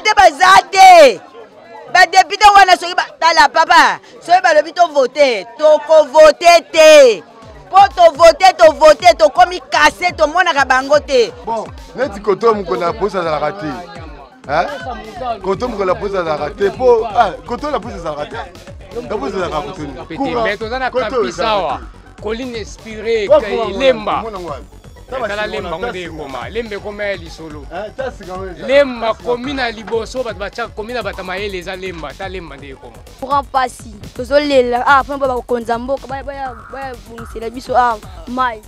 Badepute baza te. Badepute wana soki tala papa, soki balobi tovote, tokovote te. Mpo tovote, tovote, tokomi kase, tomonaka bango te. Bon, neti koto mokolo ya polisi azalaka te. Koto mokolo ya polisi azalaka te mpo ah, koto la polisi azalaka te. La polisi azalaka koto nini? Mais toza na campus awa. Colline inspirée lemba. Tala lemba ngo nde ekoma lemba ekoma ya lisolo eh, lemba komi na liboso bato batya komi na bato mayele eza lemba ta lemba nde ekoma courant pasi tozolela awa mpona bakonza mboka baya bongisela biso awa mai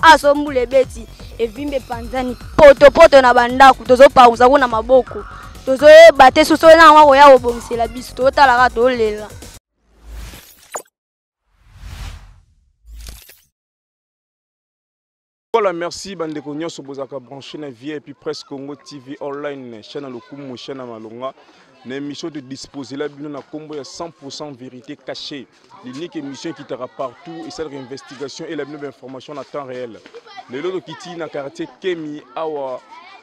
awa so mbula ebeti evimbi epanzani potopoto na bandako tozopangusa kuna maboko tozoyeba te soso na yango akoya kobongisela biso tozotalaka tolela. Voilà, merci bandeko nyonso bozalaka branché na VIP Presse Congo TV online, chaîne ya lokumu, chaîne ya malonga. Na émission de disposer la bino na kombo ya 100% vérité cachée. L'unique émission qui tara partout et celle investigation et la bino information na temps réel. Lelo tokiti na quartier Kemi awa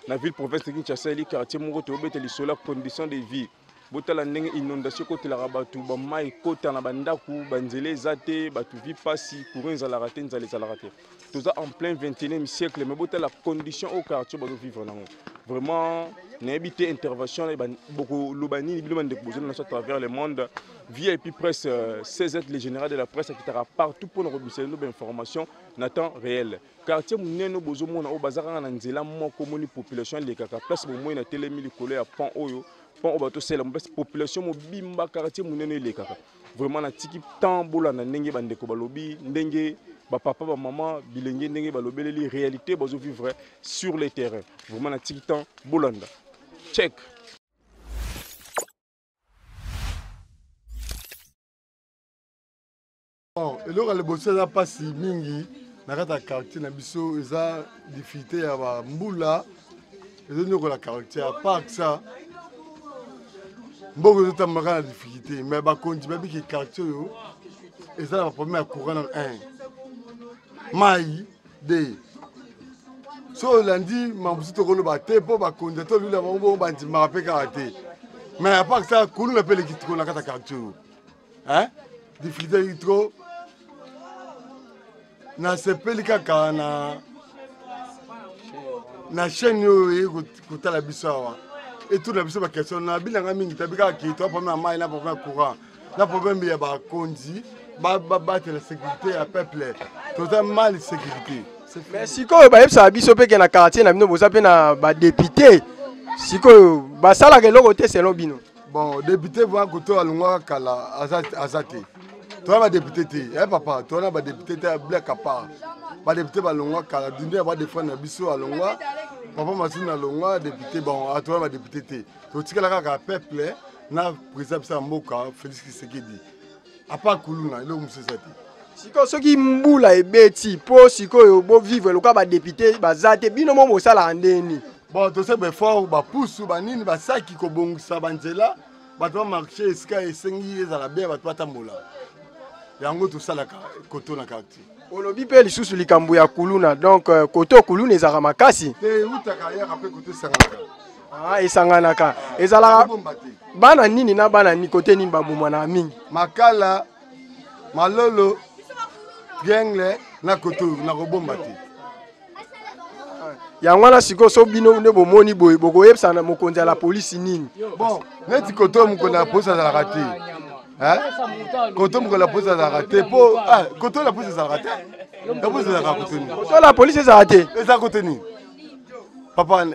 na ville province de Kinshasa, eli quartier moko tobeta lisolo ya condition de vie. Botala ndenge inondation ekotelaka bato, ba mayi ekota na ba ndaku, ba nzela eza te, bato vie pasi, courant ezalaka te, nzala ezalaka te. Toza en plein 21e siècle, mais botala condition oyo quartier bazo vivre nango. Vraiment, nayebi te intervention bokoloba nini bino bandeko bozali na à travers le monde. VIP Presse, CZ, le général de la presse, akitaka partout mpona kobimisa bino ba information na temps réel. Quartier monene oyo bozomona oyo baza kaka na nzela moko, omoni population elekaka place bomoi na telemi likolo ya pont oyo, pont oyo bato sela place population mobimba quartier monene elekaka. Vraiment natiki temps bolanda ndenge bandeko balobi, ndenge ba papa ba mama bilenge ndenge balobeleli réalité bazo vivre sur le terrain. Vraiment natiki temps bolanda. Check. Bon, eloko ya liboso eza mpasi mingi na kati ya quartier na biso eza difficulté ya bambula ezonyokola quartier. À part ça, mboka ezotambolaka na difficulté, mais bakonzi babiki quartier oyo eza na baproblème ya courant na 1 mai 2. So olandi mamosusu tokoloba te mpo bakonzi ata olula bango bongo bandimaka mpe kaka te. Mais à part ça, kuluna mpe eleki tiko na kati ya quartier oyo. Hein? Difficulté eleki trop. Nasepeli kaka na chaîne oyo eye kotala biso awa etuna biso baquestion na bilanga mingi tabi kaka ke toa problème ya mai na problème ya courant na problème ya bakonzi babatela sécurité ya peuple, toza mal sécurité. Mais sikoyo bayebisaka biso mpe ke na quartier na bino boza mpe na badepute, sikoyo basalaka eloko te selon bino? Bon, député vraiment koto alongwaka kala aza te. Toza badepute te, eh papa, toza na badepute te, black à part. Badepute balongwa kala, dinde ya badefendre na biso alongwa, papa Masini alongwa député. Bon, toza badepute te, totikala kaka peuple na président biso ya mboka Félix Tshisekedi. Apa kuluna eloko mosusu eza te. Sikoyo soki mbula ebeti mpo sikoyo bovivre lokola badepute baza te, bino mo bosalaka ndeni? Bon, tosala baeffort, bapusu banini basaki kobongisa banzela, bato bamarche esika esengi ezala bien, bato batambola. Yango tosalaka koto na quartier. Olobi mpe lisusu likambo ya kuluna, donc koto kuluna ezalaka makasi te, eutaka yaka mpe koto esanganaka. Ah, esanganaka ezalaka bana nini na bana nini kote nini babomanaka mingi? Makala, Malolo, Triangle na koto na kobomba te. Yango wana sikoyo so bino nde bomoni boye bokoyebisa na mokonzi ya la polisi nini? Bon, neti koto mokonzi ya polisi azalaka te. Koto mokonzi ya polisi azalaka te mpo ah, koto la polisi ezalaka te. La polisi ezalaka koto nini? Koto la polisi ezalaka te. Eza koto nini? Papa,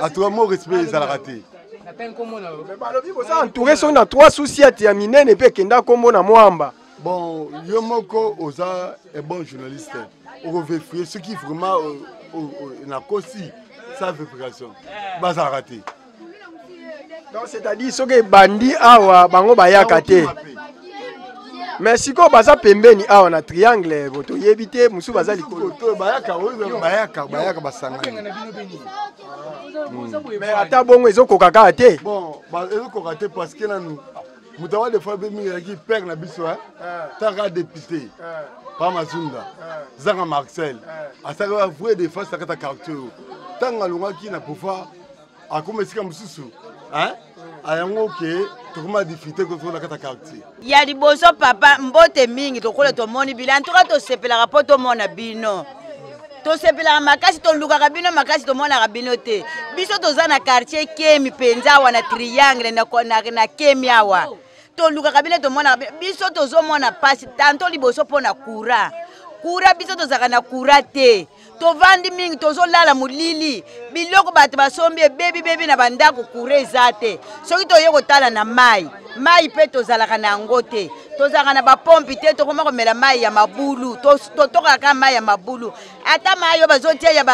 en tout cas, mon respect ezalaka te. Balobi boza entouré soki na 3 sous-ciat ya minene mpe ekenda kombo na Mwamba. Bon, yo moko oza un bon journaliste, okovérifie soki vraiment nakosi sa vérification bazalaka te. Donc c'est-à-dire soki ebandi awa bango bayaka te, mais sikoyo baza pembeni awa na triangle, bo toyebi te mosusu baza likolo. Bayaka, bayaka, bayaka basangani. Mais ata bongo ezokoka kaka te. Bon, ezokoka te parce que nanu moto awa des fois mpe mingi ezalaki père na biso taka député pa Mazunda Zanga Marcel asalaki ba vraie défense na kati ya quartier oyo. Ntango alongwaki na pouvoir akoma esika mosusu. Ayango ke tokoma difficulté kotola kata quartier. Ya liboso papa, mbote mingi tokola tomoni bino, antuka tosepelaka mpo tomona bino, tosepelaka makasi, tolukaka bino makasi, tomonaka bino te. Biso toza na quartier Kemi mpenza awa na triangle na, na, na Kemi awa tolukaka bino, tomonaka bino. Biso tozomona mpasi tanto liboso mpo na courant. Courant biso tozalaka na courant te, tovandi mingi tozolala molili, biloko bato basombi ebebibebi na bandako, courant eza te. Soki toye kotala na mai, mai mpe tozalaka na yango te, tozalaka na bapompi te, tokoma komela mai ya mabulu, totokaka kaka mai ya mabulu, ata mai oyo bazotia ya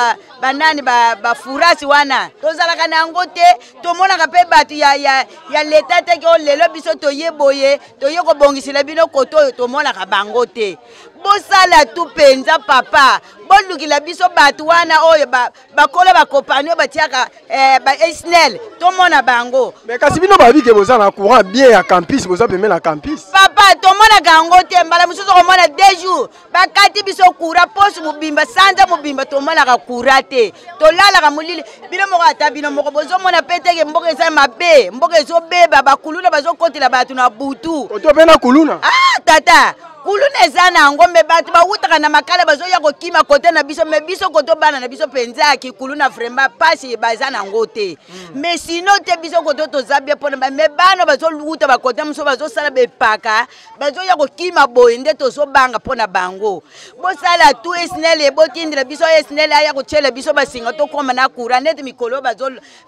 banani bafurasi wana tozalaka na yango te. Tomonaka mpe bato ya, ya, ya leta te ke lelo biso toye boye, toye kobongisela bino koto oyo, tomonaka bango te. Bosala tu mpenza papa, bolukila biso bato wana oyo bakola bakopani oyo batiaka eh, ba esnel, tomona bango. Mais kasi bino bayebi ke boza na courant bien ya campus, boza pembeni na campus. Papa, tomonaka yango te. Mbala mosusu okomona 2 jours bakati biso courant, poso mobimba, sanza mobimba tomonaka courant te, tolalaka molili. Bino moko, ata bino moko bozomona mpe teke mboka eza mabe, mboka ezobeba, bakuluna bazokotela bato na butu. Oto mpe na kuluna? Ah, tata, kuluna eza na yango, me bato bawutaka na makala bazoya kokima kote na biso, me biso koto bana na biso mpenza kikuluna vraiment pasi baza na yango te. Mais sino te, biso koto toza bien mpona me bana bazowuta bakote mosusu bazosala bepaka, bazoya kokima boye, nde tozobanga mpo na bango. Bosala tu esnel ebotindela biso esnel aya kotiela biso basinga, tokóma na courant neti mikolo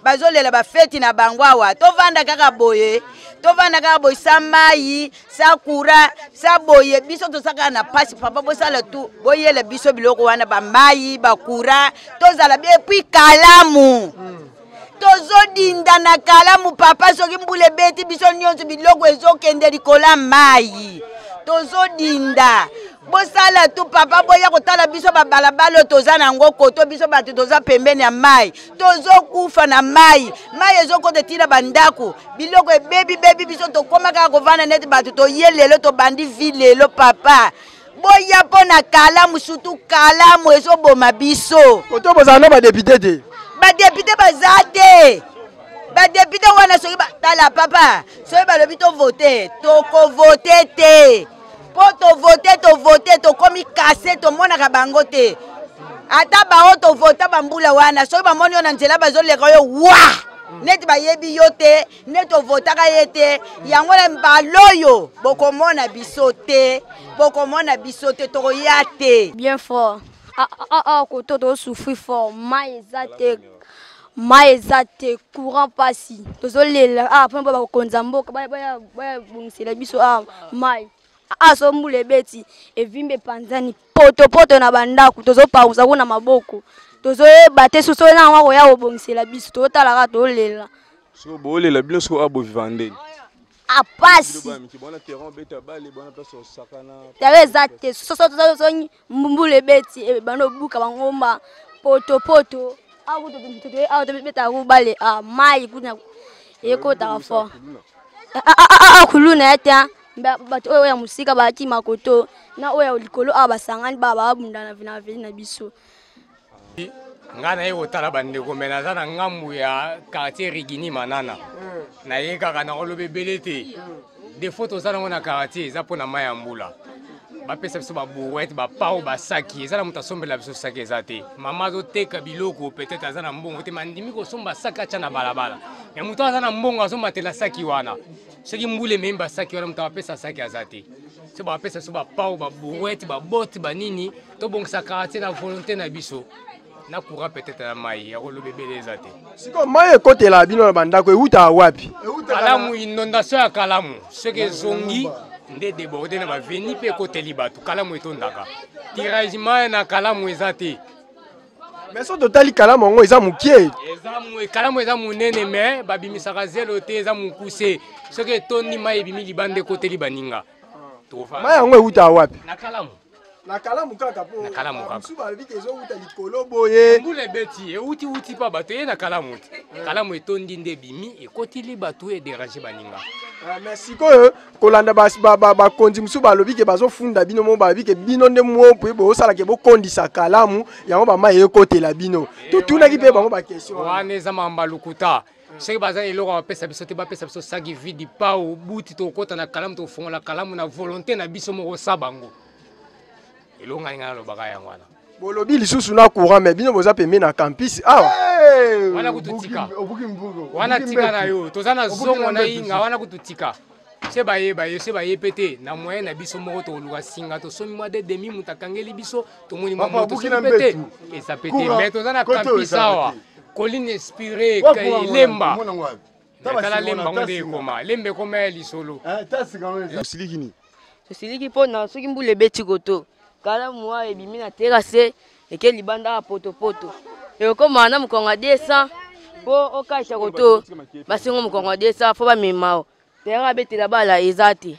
bazolela bafeti na bango awa. Tovanda kaka boye, tovanda kaka boye, sa mai, sa courant, sa boye, biso toza kaka na pasi. Papa, bosala tu boyela biso biloko wana, bamai, bacourant, tozala bien. Et puis kalamu, tozodinda na kalamu papa, soki mbula ebeti biso nyonso biloko ezokende likolo ya mai, tozodinda. Bosala tu papa, boya kotala biso babalabala oyo toza na yango koto, biso bato toza pembeni ya mai, tozokufa na mai, mai ezokota etina bandako, biloko ebebibebi, biso tokóma kaka kovanda neti bato toye lelo, tobandi vi lelo. Papa, boya mpo na kalamu, surtout kalamu ezoboma biso. Koto bozala na badéputé te? Badéputé baza te. Badéputé wana soki tala papa, soki balobi tovote, tokovote te, mpo tovote, tovote tokomi kase, tomonaka bango te. Ata bao tovota bambula wana, soki bamoni yo na nzela bazoleka yo wa neti bayebi yo te, neti ovotaka ye te. Yango na mbala oyo bokomona biso te, bokomona biso te, tokoya te. Bien fort. Awa koto tozosouffrir fort, mai eza te, mai eza te, courant mpasi, tozolela awa mpona bakonza mboka baya bongisela biso awa mai. Awa so mbula ebeti, evimbi, epanzani potopoto na bandako, tozopangusa kuna maboko, tozoyeba te soso na yango akoya kobongisela biso. Tozotala kaka, tozolela. So bolela bino siko awa boviva ndeni? Apasi tala eza te, soso mbula ebeti ebanda obuka bangomba potopoto awa, tobetaka kubale mai kuna ekotaka fort kuluna ye te. Bato oyo ya mosika bakima koto na oyo ya likolo awa basangani ba babunda na veli na biso. Ngai naye kotala bandeko, me naza na ngambu ya quartier Rigini Manana. Naye kaka na koloba ebele te. Défaut toza nango na quartier eza mpo na mai ya mbula. Bapesa biso babrouette, bapao, basaki eza na moto asombela biso saki eza te. Mama azoteka biloko, peut-être aza na mbongo te, mandimi kosomba saki atya na balabala, me moto aza na mbongo azomatela saki wana. Soki mbula ememi basaki wana, moto apesa saki aza te. So bapesa biso bapao, babrouette, babote, banini, tobongisa quartier na volonté na biso, na courant, peut-être na mai. Ya koloba ebele eza te. Sikoyo mai ekotela bino na bandako ewutaka wapi? Kalamu, inondation ya kalamu. Soki ezongi nde déborde na baveni mpe ekoteli bato. Kalamu etondaka, tirage mai na kalamu eza te. Mais so totali kalamu yango eza mokie. Kalamu eza monene, mais babimisaka zelo te, eza mokuse. Soki etondi, mai ebimi libanda, ekoteli baninga. Mai yango ewutaka wapi? Na kalamu. Na kalamu kaka? Po na kalamu kaka. Mosusu balobi ke ezowuta likolo boye. Mbula ebeti, euti wuti mpa bato, eye na kalamu te. Kalamu etondi nde ebimi, ekotili bato, edérange baninga. Mais sikoyo kolanda bakonzi mosusu balobi ke bazofunda bino mo, balobi ke bino nde mo mpe bosalaka bokondisa kalamu yango, bamai ekotela bino. Totunaki mpe bango baquestion. Wana eza mamba lokuta. Soki baza na eloko bapesa biso te, bapesa biso saki vide, pau buti, tokokɔta na kalamu, tokofongola kalamu na volonté na biso moko sa bango. Eloko ngai ngai nalobaka yango wana. Bolobi lisusu na courant, mais bino boza pembeni na campus awa. Wana kutu tika, wana tika na yo, toza na zongo na inga wana kutu tika. Se bayeba ye, se baye pe te na moyen na biso moko, tokoluka singa, tosomi mwa de demi, moto akangeli biso, tomoni mwa moto soki pe te, eza pe te. Mais toza na campus awa, colline inspiré Lemba. Tala Lemba ngo nde ekoma, Lemba ekoma ya lisolo. Osiliki nini? Tosiliki mpona soki mbula ebeti koto, kalamu wa ebimi na terase, eke libanda ya potopoto, ekokoma na mokongo ya 200 mpo okaisa koto, basengo mokongo ya 200 fo bamema o terrain abetela bala eza te.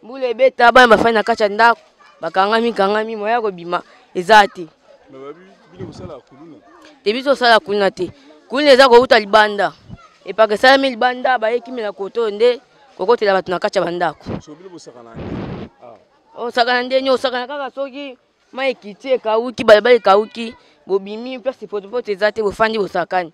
Mbula ebeta, bana bafandi na kati ya ndako, bakangami kangami, moya kobima eza te. Te, biso osala kuna te. Kuna eza kouta libanda, epaka esalami libanda, bayekimela koto nde kokotela bato na kati ya bandako. Osakana ndeni? Osakana kaka soki mai ekiti, ekauki, balabala ekauki, bobimi place potopoto eza te, bofandi, bosakani.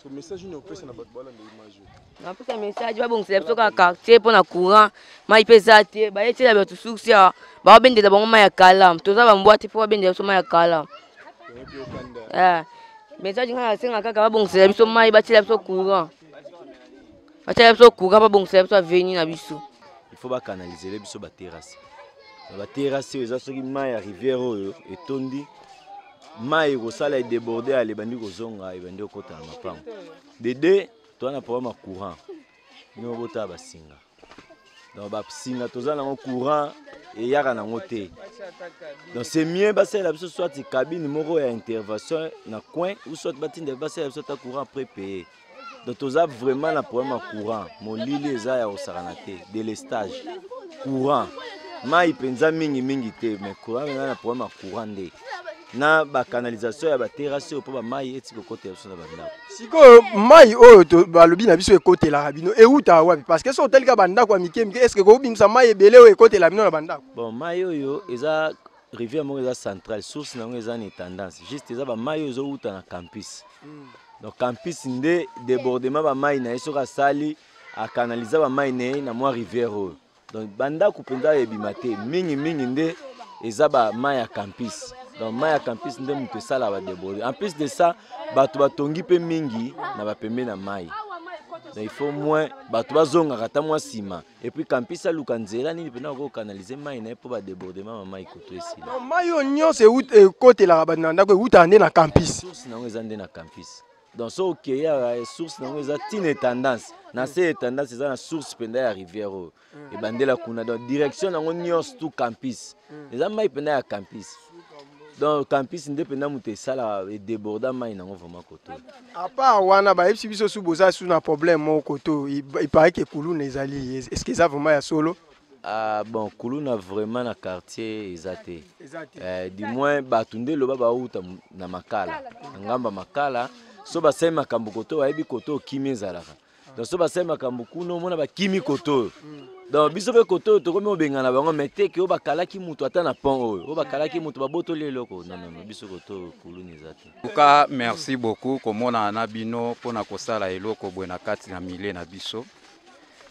So message nini opesa na bato balanda image? Napesa message, babongisela biso kaka quartier mpo na courant, mai mpe eza te. Bayetiela bato source awa, babendela bango mai ya kalamu. Toza bambwa te mpo babendela biso mai ya kalamu. Message ngai nasenga kaka babongisela biso mai, batiela biso courant, batiela biso courant, babongisela biso avenue na biso. Il faut bakanalizele biso baterrasse. Na baterrasse oyo eza, soki mai ya rivière oyo etondi, mai ekosala edéborde, ale ebandi kozonga, ebandi kokota na mapango. De deux, toza na problème ya courant. Bino botala basinga, donc basinga toza nango, courant eyaka nango te. Donc c'est mieux basalela biso soit cabine moko ya intervention na coin, ou soit batinda basalela biso ata courant prépayé. Donc toza vraiment na problème ya courant, molili eza ya kosakana te, délestage, courant, mai mpenza mingimingi te, mais courant mpenza na problème ya courant nde na bacanalisation ya baterrasse oyo mpo bamai eti kokotela biso na bandako. Sikoyo mai oyo balobi na biso ekotelaka bino eutaka wapi? Parce que so otalika bandako ya mike mike, est-ce kobimisa mai ebele oyo ekotela bino na bandako? Bon, mai oyo eza rivière moko eza centrale, source na yango eza na tendance juste, eza bamai oyo ezowuta na campus. Donc campus nde débordement bamai na ye, soki asali akanaliza bamai na ye na mwa rivière oyo. Donc bandako mpenza ebima te, mingimingi nde eza bamai ya campus. Donc mai ya campus nde moto esalaka badéborde. En plus de ça, bato batongi mpe mingi na bapembe na mai. Donc il faut moins bato bazongaka ata mwa nsima, et puis campus aluka nzela nini mpenza akokanalize mai na ye mpo badébordement ma mai koto esila. Mai oyo nyonso ekotelaka bato na ndako eutaka nde na campus? Source nango eza nde na campus. Donc so okei awa, source nango eza ntina etendance na se, etendance eza na source mpenza ya rivière oyo ebandela kuna. Donc direction nango nyonso tout campus, eza mai mpenza ya campus. Donc campus nde mpenza moto esalaka edéborda mai nango vraiment koto. À part wana, bayebisi biso su boza su na problème moko koto, il paraît que kuluna ezali. Est ce que eza vraiment ya solo? Ah, bon, kuluna vraiment na quartier eza te. Du moins bato nde eloba bauta na Makala, na ngambo ya Makala. So basali makambo koto, bayebi koto okimi ezalaka. Donc so basali makambo kuna, omona bakimi koto oyo. Donc biso mpe koto oyo tokomi obengana bango, mais te ke oyo bakalaki moto ata na pont oyo, oyo bakalaki moto, babotoli eloko. Non, non, non, biso koto oyo kuluna eza te. En tout cas, merci beaucoup komonana na bino mpona kosala eloko boye na kati na milieu na biso.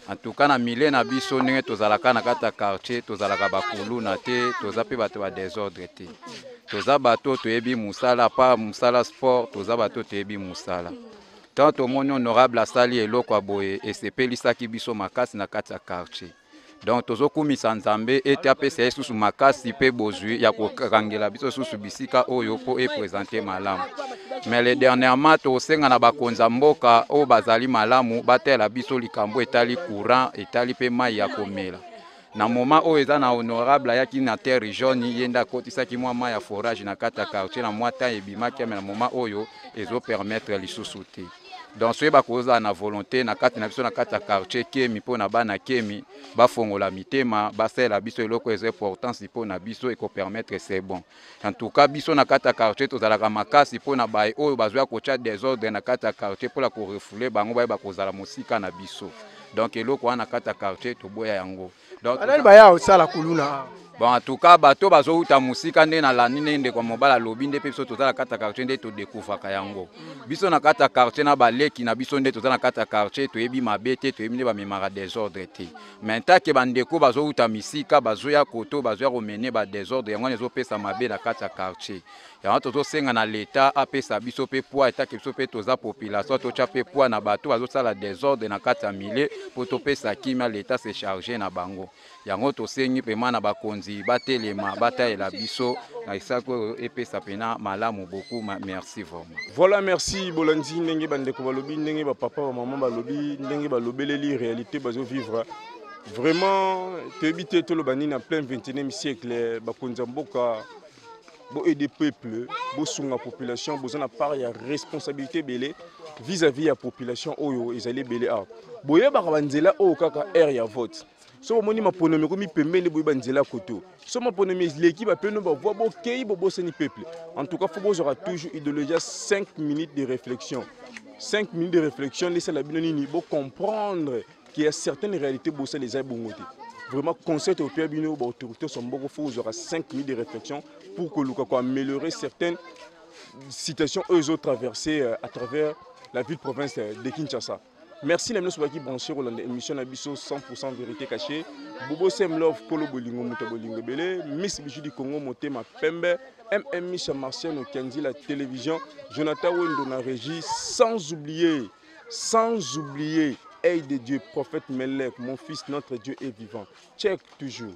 En tout cas, na milieu na biso, ndenge tozalaka na kati ya quartier, tozalaka bakuluna te, toza mpe bato ba désordre te. Toza bato toyebi mosala pa mosala sport, toza bato toyebi mosala. Tant tomoni honorable asali eloko ya boye, esepelisaki biso makasi na kati ya quartier. Donc tozokumisa Nzambe ete apesa ye susu makasi mpe bozwi ya kokangela biso susu bisika oyo mpo eprésente malamu. Mais le dernièrement, tosenga na bakonzi ya mboka oyo bazali malamu batela biso likambo etali courant, etali mpe mai ya komela. Na moment oyo eza na honorable ayaki na Terre Jaune, ye nde akotisaki mwa mai ya forage na kati ya quartier. Na mwa temps ebimaki, mais na moment oyo ezopermettre lisusu te. Donc soki bakozala na volonté na kati na biso na kati ya quartier Kemi, mpo na bana Kemi bafongola mitema, basalela biso eloko eza importance mpo na biso, ekopermettre, c'est bon. En tout cas, biso na kati ya quartier tozalaka makasi mpo na baye oyo bazwa kotya désordre na kati ya quartier, mpona korefouler bango, bayeba kozala mosika na biso. Donc eloko wana na kati ya quartier toboya yango. Donc banani baya kosala kuluna awa? Bon, en tout cas bato bazowuta mosika nde nalandi nde ndeko ya mobali alobi nde mpe biso toza na kati ya quartier nde todekouvraka yango. Biso na kati ya quartier na baleki na biso nde toza na kati ya quartier, toyebi mabe te, toyebi nde bamemaka desordre te. Mais ntake bandeko bazowuta misika bazoya koto bazoya komene ba desordre, yango wana ezopesa mabe na kati ya quartier. Yango tozosenga na leta apesa biso mpe poids, etake biso mpe toza population, totya mpe poids na bato bazosala desordre na kati ya milieu mpo topesa kimia, leta se charge na bango. Yango tosengi pema na bakonzi batelema batalela biso na esako oyo epesa pena malamu beaucoup. Merci vraiment. Voilà, merci Bolandi ndenge bandeko balobi, ndenge ba papa ba maman balobi, ndenge balobeleli réalité bazo vivre. Vraiment toyebi te toloba nini na plein 21e siècle, bakonzi ya mboka bo aider peuple, bosunga population, boza na part ya responsabilité ebele vis-à-vis ya population oyo ezali ebele awa. Boyebaka banzela oyo kaka aire ya vote. So bomoni maponomi ekomi pembeni, boyeba nzela koto. So maponomi eleki bapeno bavoi bokei bobosani peuple. En tout cas faut bozwaka toujours idéologie ya 5 minutes de réflexion. 5 minutes de réflexion nde esala bino nini bocomprendre qu'il y a certaines réalités bosala eza bongo te. Vraiment conseil topia bino ba autorité so mboko, faut ozwaka 5 minutes de réflexion pour koluka koaméliorer certaines situations oyo ezotraverser à travers la ville province de Kinshasa. Merci na bino sobaki branché kolanda émission na biso 100% vérité cachée. Bobo Sem Love Kolo Bolingo Moto Bolingo Ebele, Miss Bijou du Congo Motema Pembe, MM Misha Marciano Kenzi la télévision, Jonathan Wendo na régie, sans oublier, sans oublier, Aide de Dieu, prophète Melek, mon fils, notre Dieu est vivant. Check toujours.